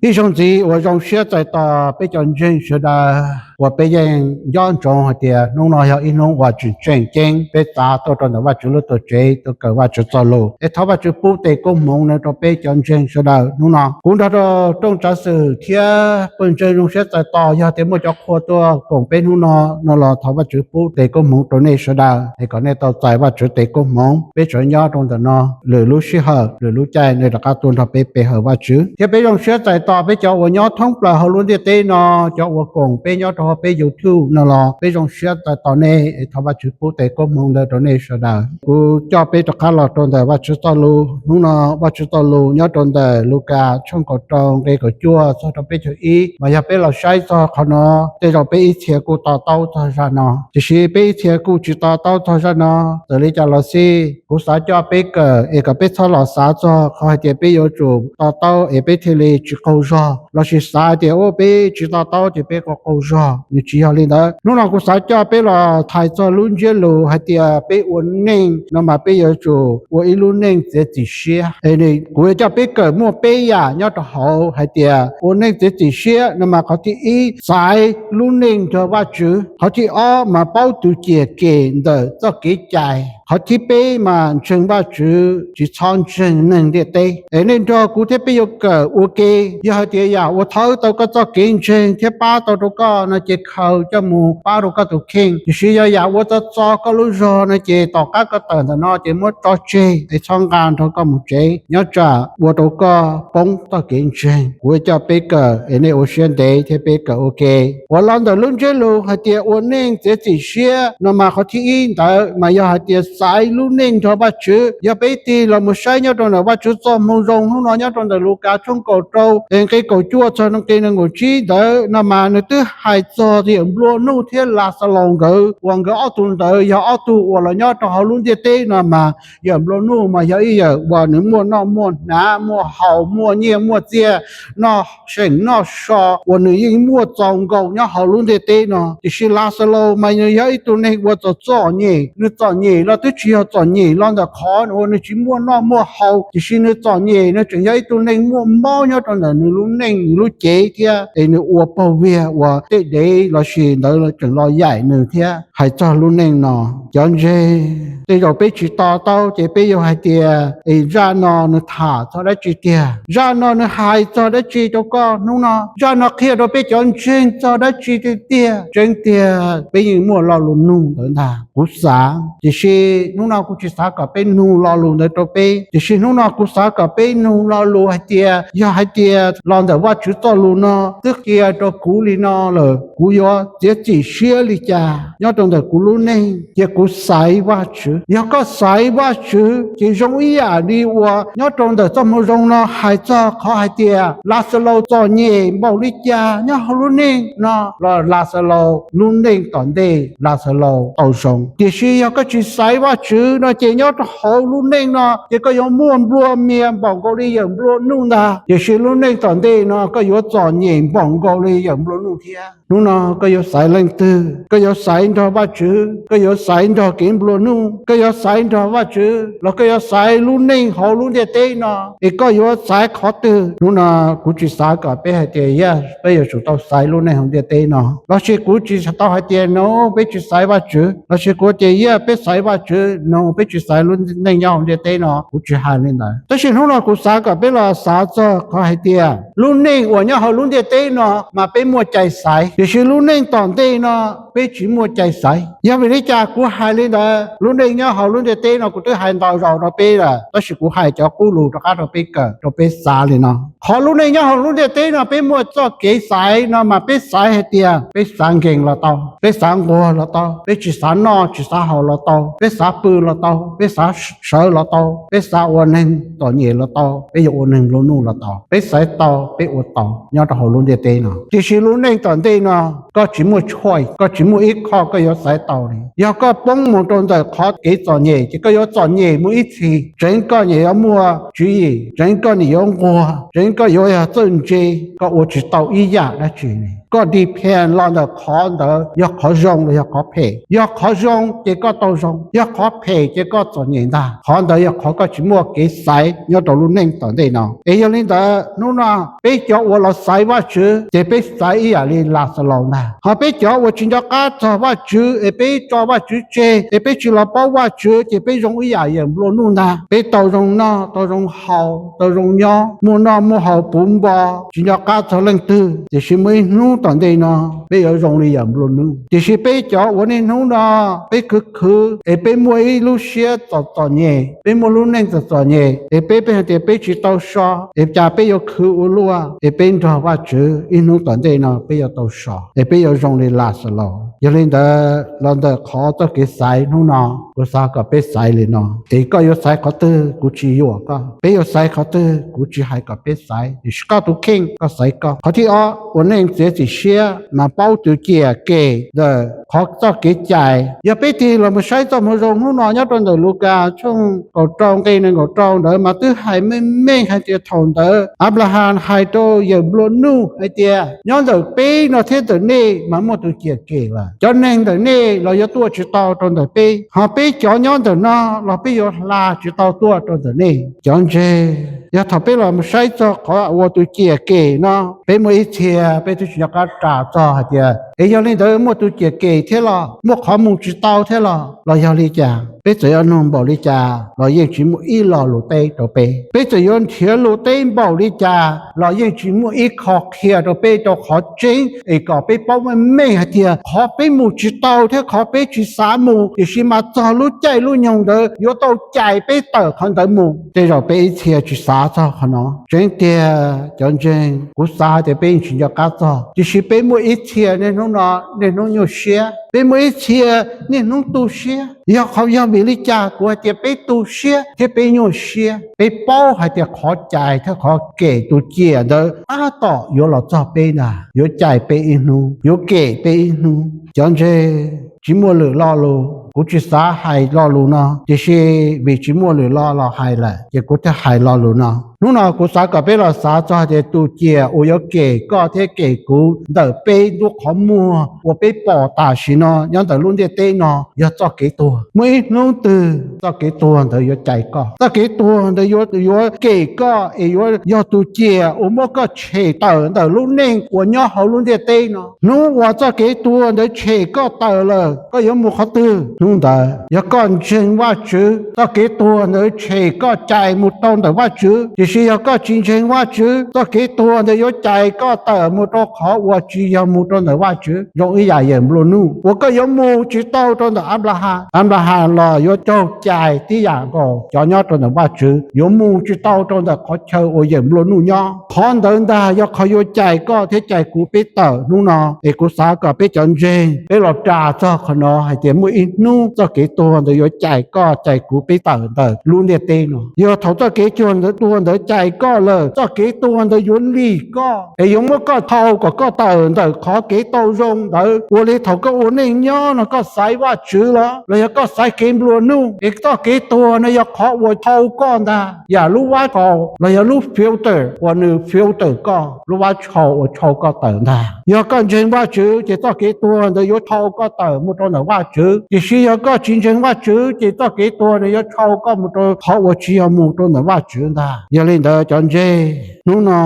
Ib zaug ntxiv uas zoo siab txais tos peb cov ntseeg sawv daws uas peb yeej nco ntsoov hais tias hnub no yog ib hnub uas tseem tseem ceeb peb txav tuaj rau ntawm Vajtswv lub tuam tsev tuaj kawm Vajtswv txoj lus, es thov Vajtswv pub tes koob hmoov no rau peb cov ntseeg sawv daws hnub no. Kuv nrog rau rooj tsav xwm thiab pawg ntseeg zoo siab txais tos yog tias muaj cov qhua tuaj koom peb hnub no no los thov Vajtswv pub tes koob hmoov rau nej sawv daws es kom nej tau txais Vajtswv tes koob hmoov. Peb sawv nyob rau ntawm no, lwm lub sij hawm lwm lub caij nej rov qab tuaj nrog peb pe hawm Vajtswv thiab peb zoo siab txais tos peb cov uas nyob thoob plaws hauv lub ntiaj teb no, cov uas koom peb nyob rau hauv peb YouTube no los peb zoo siab txais tos nej es thov Vajtswv pub tes koob hmoov ntawd rau nej sawv daws. Kuv coj peb rov qab los rau ntawm Vajtswv txoj lus hnub no. Vajtswv txoj lus nyob rau ntawm Lukas tshooj kaum rau nqe kaum cuaj txog rau peb caug ib, mas yog peb los saib txog qhov no, tej zaum peb ib txhia kuj to taub txog zaj no, tiam sis peb ib txhia kuj tsis to taub txog zaj no. Txawm li cas los xij, kuv xav coj peb kawm es kom peb txhob los xav txog qhov hais tias peb yuav tsum to taub es peb thiaj li tsis qaug zog, lossis xav tias ua peb tsis to taub ces peb qaug qaug zog. Nws tsis yog li ntawd. Hnub no kuv xav coj peb los txhais txog lub ntsiab lus hais tias peb ua neej no mas peb yuav tsum ua ib lub neej txiav txim siab. Es kuv yuav coj peb kawm muaj peb yam nyob rau hauv hais tias ua neej txiav txim siab no mas qhov thib ib, xaiv lub neej nrog Vajtswv. Qhov thib ob mas paub tus ciam kem ntawm txoj kev cai. Qhov thib peb mas ntseeg Vajtswv tsis txhob ntseeg neeg ntiaj teb. Es nej nrog kuv thiab peb yuav kawm ua ke. Yog hais tias yam uas thawb tau koj txoj kev ntseeg thiab pab tau rau koj no ces khaws coj mus pab rau koj tus kheej, tiam sis yog yam uas txo txo koj lub zog no ces tom qab koj tawm ntawm no ces muab tso tseg es txhob nqa nrog koj mus tsev, nyob tsam ua rau koj poob txoj kev ntseeg. Kuv coj peb kawm es nej ua siab ntev thiab peb kawm ua ke. Uas los ntawm lub ntsiab lus hais tias ua neej txiav txim siab no mas qhov thib ib ntawd mas yog hais tias xaiv lub neej nrog Vajtswv. Yog peb tig los mus saib nyob rau ntawm Vajtswv txoj moo zoo hnub no nyob rau ntawm Lukas tshooj kaum rau nqe kaum cuaj txog nqe nees nkaum tsib ntawd no mas nws twb hais txog yawm nplua nuj thiab Laxalaus nkawd, uas nkawd ob tug ntawd yog ob tug uas los nyob rau hauv lub ntiaj teb no mas yawm nplua nuj mas yog ib yawm uas nws muaj noj muaj hnav, muaj haus, muaj nyiaj muaj txiaj, noj seem noj so uas nws yeej muaj txaus nkaus nyob hauv lub ntiaj teb no. Tiam sis Laxalaus mas nws yog ib tug neeg uas txom txom nyem. Nws txom nyem los twb tsis yog txom nyem los ntawm qhov uas nws tsis muaj noj muaj haus, tiam sis nws txom nyem nws tseem yog ib tug neeg muaj mob nyob rau ntawm nws lub neej, nws lub cev thiab es nws ua paug viag uas tej dev lossis ntawd tseem los yaim nws thiab. Hais txog lub neej no, cov ntseeg, tej zaum peb tsis to taub ces peb yuav hais tias, es zaj no nws tham txog dab tsi tiag? Zaj no nws hais txog dab tsi rau koj hnub no? Zaj no qhia rau peb cov ntseeg txog dab tsi tiag tiag? Tseeb tiag peb yeej muaj lo lus nug ntawd ntag, kuv xav. Tiam sis hnub no kuv tsis xav kom peb nug lo lus ntawd rau peb, tiam sis hnub no kuv xav kom peb nug lo lus hais tias, yog hais tias los ntawm Vajtswv txoj lus no twb qhia rau kuv li no lawm, kuv yuav txiav txim siab li cas nyob rau ntawm kuv lub neej? Cia kuv xaiv Vajtswv. Yog koj xaiv Vajtswv ces zoo ib yam li uas nyob rau ntawm txoj moo zoo no hais txog qhov hais tias Laxalaus txom nyem npaum li cas nyob hauv lub neej no los Laxalaus lub neej tom ntej Laxalaus tau zoo. Tiam sis yog koj tsis xaiv Vajtswv no ces nyob rau hauv lub neej no ces koj yuav muaj nplua mias npaum nkaus li yawm nplua nuj ntag. Tiam sis lub neej tom ntej no koj yuav txom nyem npaum nkaus li yawm nplua nuj thiab. Hnub no koj yuav xaiv leej twg? Koj yuav xaiv nrog Vajtswv, koj yuav xaiv nrog kev nplua nuj? Koj yuav xaiv nrog Vajtswv los koj yuav xaiv lub neej hauv lub ntiaj teb no? Es koj yuav xaiv qhov twg? Hnub no kuv tsis xav kom peb hais tias, yog peb yuav tsum tau xaiv lub neej hauv ntiaj teb no, lossis kuv tsis tau hais tias no peb tsis xaiv Vajtswv, lossis kuv tias, yog peb xaiv Vajtswv no peb tsis xaiv lub neej nyob hauv ntiaj teb no. Kuv tsis hais li ntawd. Tab sis hnub no kuv xav kom peb los xav txog qhov hais tias lub neej uas nyob hauv lub ntiaj teb no mas peb muaj cai xaiv, tiam sis lub neej tom ntej no peb tsis muaj cai xaiv. Yog vim li cas kuv hais li ntawd? Lub neej nyob hauv lub ntiaj teb no kuv twb hais ntau zaus rau peb lawm, tab sis kuv hais cov qub lus rov qab rau peb kawm rau peb xav li no. Qhov lub neej nyob hauv lub ntiaj teb no peb muaj txoj kev xaiv no mas peb xaiv hais tias peb xav nkees los tau, peb xav nquag los tau, peb tsis xav noj tsis xav haus los tau, peb xav pw los tau, peb xav sawv los tau, peb xav ua neeg txom nyem los tau, peb yuav ua neeg nplua nuj los tau. Peb xaiv tau peb ua tau nyob rau hauv lub ntiaj teb no. Tiam sis lub neej tom ntej no koj tsis muaj choice, koj tsis muaj ib qho koj yuav xaiv tau li. Yog koj poob mus rau ntawm qhov kev txom nyem ces koj yuav txom nyem mus ib txhis. Tseev koj nim yuav muaj tswv yim, tseev koj nim yuav nquag, tseev koj yuav yog txawj ntse, koj ua tsis tau ib yam dab tsi li. Koj depend los ntawm qhov ntawd yog qhov zoo los yog qhov phem. Yog qhov zoo ces koj tau zoo, yog qhov phem ces koj txom nyem ntag. Qhov ntawd yog qhov koj tsis muaj kev xaiv nyob rau lub neej tom ntej no. Es yog li ntawd hnub no peb cov uas los xaiv Vajtswv ces peb xaiv ib yam li Laxalus ntag. Ho peb cov uas tsis nco qab txog Vajtswv es peb tso Vajtswv tseg es peb tsis los paub Vajtswv ces peb zoo ib yam yawm nplua nuj ntag. Peb tau zoo noj, tau zoo haus, tau zoo nyob, muaj noj muaj haus puv npo, tsis nco qab txog leej twg, tiam sis muaj ib hnub tom ntej no peb yuav zoo li yawm nplua nuj. Tiam sis peb cov uas niaj hnub no peb khwv khwv es peb muaj ib lub siab txom txom nyem, peb muaj lub neej txom txom nyem es peb, peb hais tias peb tsis tau so, es cas peb yuav khwv ua luaj, es peb nrog Vajtswv ib hnub tom ntej no peb yuav tau so, es peb yuav zoo li Laxalus. Yog li ntawd los ntawm qhov txoj kev xaiv hnub no, kuv xav kom peb xaiv li no. Es koj yuav xaiv qhov twg kuv tsis yuam koj, peb yuav xaiv qhov twg kuv tsis hais kom peb xaiv, tiam sis koj tus kheej koj xaiv koj. Qhov thib ob, ua neej txiav txim siab mas paub tus ciam kem ntawm qhov txoj kev cais. Yog peb tig los mus saib txoj moo zoo hnub no nyob rau ntawm Lukas tshooj kaum rau nqe nees nkaum rau ntawd mas twb hais meej meej hais tias thaum ntawd Anplahas hais rau yawm nplua nuj hais tias nyob ntawm peb no thiab ntawm nej mas muaj tus ciam kem lawm. Cov neeg ntawm nej los yuav tuaj tsis tau rau ntawm peb, ho peb cov nyob ntawm no los peb yuav hla tsis tau tuaj rau ntawm nej. Cov ntseeg, yog thaum peb los mus saib txog qhov uas tus ciam kem no, peb muaj ib txhia peb twb tsis nco qab ras txog hais tias es yog li ntawd muaj tus ciam kem thiab los muaj qhov mus tsis tau thiab los, los yog li cas? Peb txawm yuav nug npaum li cas los yeej tsis muaj ib lo lus teb rau peb. Peb txawm yuav nrhiav lus teb npaum li cas los yeej tsis muaj ib qho qhia rau peb rau qhov tseeb es kom peb paub meej meej hais tias qhov peb mus tsis tau thiab qhov peb tsis xav mus tiam sis mas txog lub caij lub nyoog ntawd yuav tau cais peb tawm qhov ntawd mus. Tej zaum peb ib txhia tsis xav txog qhov no. Tseeb tiag cov ntseeg, kuv xav tias peb yeej tsis nco qab txog, tiam sis peb muaj ib txhia niaj hnub no niaj hnub nyuaj siab, peb muaj ib txhia niaj hnub tu siab. Yog qhov, yog vim li cas kuv hais tias peb tu siab thiab peb nyuaj siab? Peb paub hais tias qhov cais thiab qhov kem tus ciam ntawd tab tom yuav los txog peb ntag, yuav cais peb ib hnub, yuav kem peb ib hnub. Cov ntseeg, tsis muaj lwm lo lus, kuv tsis xav hais lo lus no, tiam sis vim tsis muaj lwm lo los hais lawm ces kuv thiaj hais lo lus no. Hnub no kuv xav kom peb los xav txog tias tus ciam uas yuav kem koj thiab kem kuv ntawm peb nruab qhov muag uas peb pom tam sim no nyob ntawm lub ntiaj teb no yog txoj kev tuag. Muaj ib hnub twg txoj kev tuag ntawd yuav cais koj, txoj kev tuag ntawd yuav, yuav kem koj es yuav yog tus ciam uas muab koj tshem tawm ntawm lub neej uas nyob hauv lub ntiaj teb no. Hnub uas txoj kev tuag ntawd tshem koj tawm lawm, koj yuav mus qhov twg? Hnub ntawd yog koj ntseeg Vajtswv, txoj kev tuag ntawd tshem koj cais mus rau ntawm Vajtswv. Tiam sis yog koj tsis ntseeg Vajtswv, txoj kev tuag ntawd yuav cais koj tawm mus rau qhov uas tsis yog mus rau ntawm Vajtswv. Zoo ib yam yawm nplua nuj uas koj yuav mus tsis tau rau ntawm Anplahas. Anplahas los yuav raug cais tib yam nkaus cov nyob rau ntawm Vajtswv, yuav mus tsis tau rau ntawm qhov chaw uas yawm nplua nuj nyob. Qhov ntawd ntag yog qhov yuav cais koj thiab cais kuv peb tawm hnub no. Es kuv xav kom peb cov ntseeg peb los ras txog qhov no hais tias muaj ib hnub txoj kev tuag ntawd yuav cais koj cais kuv peb tawm ntawm lub ntiaj teb no. Yog thaum txoj kev tuag ntawd cais koj lawm, txoj kev tuag ntawd yuav lim koj es yuav muab koj thau kom koj tawm ntawm qhov kev tau zoo ntawd. Ua li thaum koj ua neej nyob no koj xaiv Vajtswv los, los yog koj xaiv kev nplua nuj, es txoj kev tuag no yog qhov uas thau koj ntag. Yam lub vab tshau los yog lub filter uas nws filter koj, lub vab tshau uas tshau koj tawm ntag. Yog koj ntseeg Vajtswv ces txoj kev tuag ntawd yuav thau koj tawm mus rau ntawm Vajtswv. Tiam sis yog koj tsis ntseeg Vajtswv ces txoj kev tuag ntawd yuav thau koj mus rau qhov uas tsis yog mus rau ntawm Vajtswv ntag. Yog li ntawd cov ntseeg, hnub no,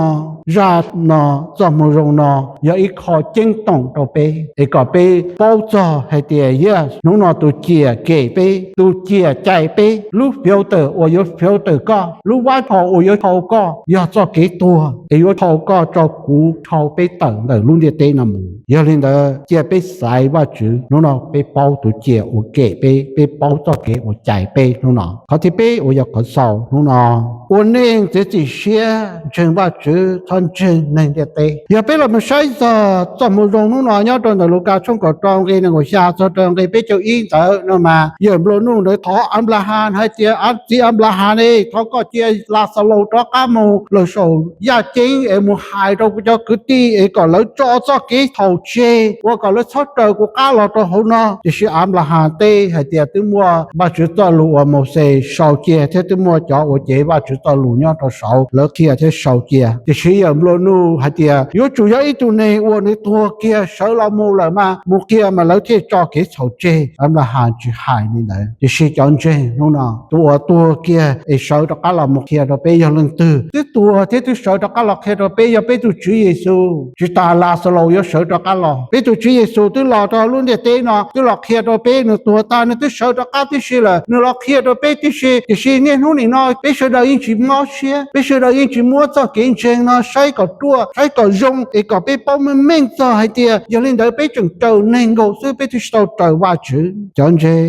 zaj no, txoj moo zoo no yog ib qho ceeb toom rau peb es kom peb paub txog hais tias, yes, hnub no tus ciam kem peb, tus ciam cais peb, lub filter uas yuav filter koj, lub vab tshau uas yuav thau koj yog txoj kev tuag es yuav thau koj, thau kuv, thau peb tawm ntawm lub ntiaj teb no mus. Yog li ntawd cia peb xaiv Vajtswv, hnub no peb paub tus ciam uas kem peb, peb paub txoj kev uas cais peb hnub no. Qhov thib peb uas yog qhov xaus hnub no, ua neej txiav txim siab, ntseeg Vajtswv txhob ntseeg neeg ntiaj teb. Yog peb los mus saib txog txoj moo zoo hnub no nyob rau ntawm Lukas tshooj kaum rau nqe nees nkaum xya txog rau nqe peb caug ib ntawd no mas yawm nplua nuj ntawd thov Anplahas hais tias, txiv Anplahas ne, thov koj cia Laxalus rov qab mus lawm saum yaj ceeb es mus hais rau kuv cov kwv tij es kom lawv tso txoj kev thaum tseg ua kom lawv txhob raws kuv qab los rau hauv no. Tiam sis Anplahas teb hais tias twb muaj Vajtswv txoj lus uas Mauxes sau cia thiab twb muaj cov uas cev Vajtswv txoj lus nyob rau saud, lawv qhia thiab sau cia. Tiam sis yawm nplua nuj hais tias yuav tsum yog ib tug neeg uas nws tuag kiag sawv los mus lawm mas mus qhia mas lawv thiaj tso kev txhaum tseg, lawv hais tsis hais li ntawd. Tiam sis cov ntseeg hnub no, tus uas tuag kiag es sawv rov qab los mus qhia rau peb yog leej twg? Twb tuag thiab twb sawv rov qab los qhia rau peb yog peb tus Tswv Yexus. Tsis tas Laxalus yuav sawv rov qab los, peb tus Tswv Yexus twb los rau lub ntiaj teb no, twb los qhia rau peb, nws tuag tag nws twb sawv rov qab tib si lawm, nws los qhia rau peb tib si. Tiam sis niaj hnub nim no peb sawv daws yeej tsis mob siab, peb sawv daws yeej tsis muab txoj kev ntseeg no saib kom ruaj, saib kom zoo, es kom peb paub meej meej txog hais tias yog li ntawd peb tseem raws neeg nkaus xwb, peb twb tsis tau raws Vajtswv. Cov ntseeg,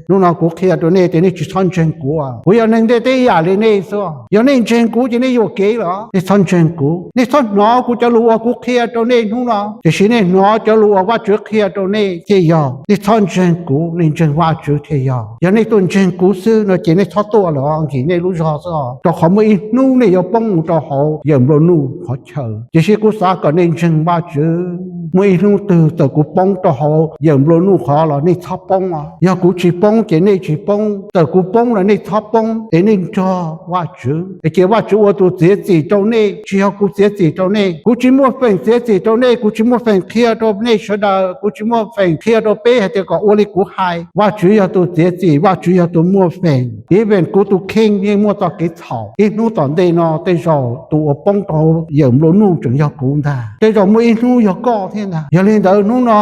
hnub no kuv qhia rau nej tias nej tsis txhob ntseeg kuv. Kuv yog neeg ntiaj teb ib yam li nej xwb. Yog nej ntseeg kuv ces nej yuam kev lawm. Nej txhob ntseeg kuv, nej txhob hnov kuv cov lus uas kuv qhia rau nej hnub no, tiam sis nej hnov cov lus uas Vajtswv qhia rau nej thiaj yog. Nej txhob ntseeg kuv, nej ntseeg Vajtswv thiaj yog. Yog nej tuaj ntseeg kuv xwb no ces nej txhob tuaj lawm, nkim nej lub zog xwb, rau qhov muaj ib hnub nej yuav poob mus rau hauv yawm nplua nuj qhov chaw. Tiam sis kuv xav kom nej ntseeg Vajtswv. Muaj ib hnub twg txawm kuv poob rau hauv yawm nplua nuj qhov los nej txhob poob os. Yog kuv tsis poob ces nej tsis poob, txawm kuv poob los nej txhob poob, es nej nrog Vajtswv, es cia Vajtswv ua tus txiav txim rau nej, tsis yog kuv txiav txim rau nej. Kuv tsis muaj feem txiav txim rau nej, kuv tsis muaj feem qhia rau nej sawv daws, kuv tsis muaj feem qhia rau peb hais tias kom ua li kuv hais. Vajtswv yog tus txiav txim, Vajtswv yog tus muaj feem. Even kuv tus kheej yeej muaj txoj kev txhaum. Ib hnub tom ntej no tej zaum tus uas poob rau yawm nplua nuj tseem yog kuv ntag, tej zaum muaj ib hnub yog koj thiab ntag. Yog li ntawd hnub no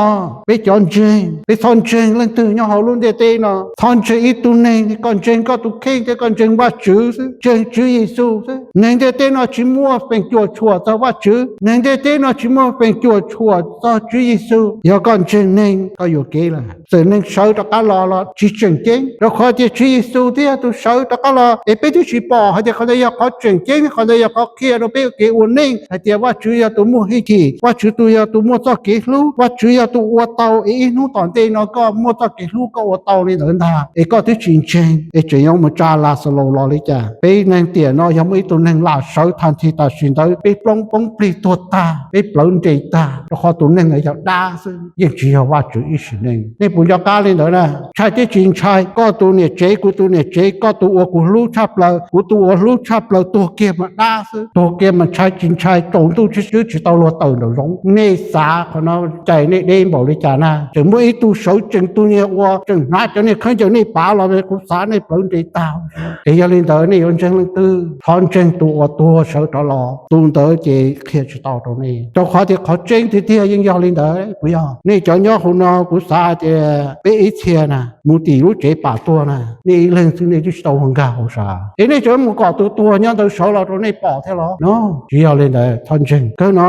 peb cov ntseeg, peb txhob ntseeg leej twg nyob hauv lub ntiaj teb no. Txhob ntseeg ib tug neeg, koj ntseeg koj tus kheej thiab koj ntseeg Vajtswv xwb, ntseeg Tswv Yexus xwb. Neeg ntiaj teb no tsis muaj feem cuam tshuam txog Vajtswv, neeg ntiaj teb no tsis muaj feem cuam tshuam txog Tswv Yexus. Yog koj ntseeg neeg koj yuam kev lawm. Txawm neeg sawv rov qab los los tsis tseem ceeb, rau qhov tias Tswv Yexus thiaj yog tus sawv rov qab los, es peb twb tsis pom hais tias qhov ntawd yog qhov tseem ceeb, qhov ntawd yog qhov qhia rau peb kev ua neej hais tias Vajtswv yog tus muaj hwj chim, Vajtswv tus yog tus muaj txoj kev hlub, Vajtswv yog tus ua tau, es ib hnub tom ntej no koj muaj txoj kev hlub koj ua tau li ntawd ntag, es koj twb tsis ntseeg, es tseem yuav mus tsa Laxalus los li cas? Peb neeg tiam no yog muaj ib tug neeg lam sawv tag nrho tam sim ntawd, peb poob poob plig tuag tag, peb plawv nres tag, rau qhov tus neeg ntawd yog dab xwb, yeej tsis yog Vajtswv ib sim neej. Nej puas nco qab li ntawd na? Ntshai thiab tsis ntshai, koj tus niam tsev, kuv tus niam tsev, koj tus uas kuv hlub tshaj plaws, kuv tus uas hlub tshaj plaws tuag kiag mas dab xwb. Tuag kiag mas ntshai tsis ntshai, tsaus ntuj tsis swb tsis tau luag tawm nraum zoov. Nej xav qhov no cais nej deb npaum li cas na? Tseem muaj ib tug sawv tsees, tus niag uas tseem hnav cov niag khaub ncaws nej pav los, kuv xav nej plawv nres tag. Es yog li ntawd nej yuav ntseeg leej twg? Thov ntseeg tus uas tuag sawv rov los, tus ntawd ces qhia tsis tau rau nej, rau qhov tias qhov tseeb tiag tiag yeej yog li ntawd. Puas yog? Nej cov nyob hauv no kuv xav tias peb ib txhia na mus tim lub tsev pam tuag na, nej ib leeg xwb nej twb tsis tau nkag hauv sav, es nej tseem mus kom tus tuag nyob ntawd sawv los rau nej pom thiab los? No, tsis yog li ntawd, thov ntseeg. Kawg no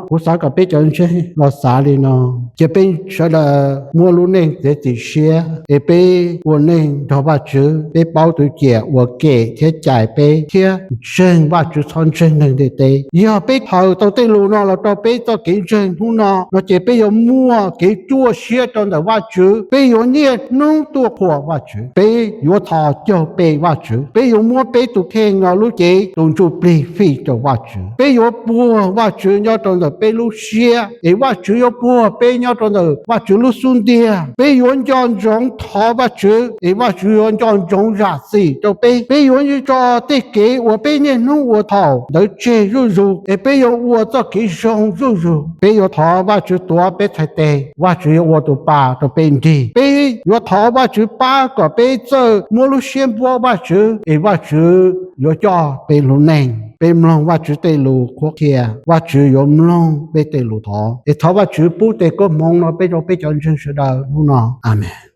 kuv xav kom peb cov ntseeg los xav li no, cia peb sawv daws muab lub neej txiav txim siab, es peb ua neej nrog Vajtswv, peb paub tus ciam uas kem thiab cais peb, thiab ntseeg Vajtswv, txhob ntseeg neeg ntiaj teb. Yog peb khaws tau tej lus no los rau peb txoj kev ntseeg hnub no, no ces peb yuav muaj kev ruaj siab rau ntawm Vajtswv, peb yuav niaj hnub tuaj qhuas Vajtswv, peb yuav thov caug pe Vajtswv, peb yuav muab peb tus kheej no lub cev tus ntsuj plig fij rau Vajtswv, peb yuav puag Vajtswv nyob rau ntawm peb lub siab, es Vajtswv yuav puag peb nyob rau ntawm Vajtswv lub xub ntiag. Peb yuav nco ntsoov thov Vajtswv, es Vajtswv yuav nco ntsoov zam txim rau peb. Peb yuav tso tej kev uas peb niaj hnub ua thaum ntawd tseg zuj zus, es peb yuav ua txoj kev zoo zuj zus. Peb yuav thov Vajtswv tuav peb txhais tes, Vajtswv yuav ua tus pa rau peb nrig. Peb yuav thov Vajtswv pab kom peb txawj muab lub siab npuab Vajtswv, es Vajtswv yuav coj peb lub neej. Peb mloog Vajtswv tej lus qhuab qhia, Vajtswv yuav mloog peb tej lus thov. Es thov Vajtswv pub tej koob hmoov no peb rau peb cov ntseeg sawv daws hnub no. Amees.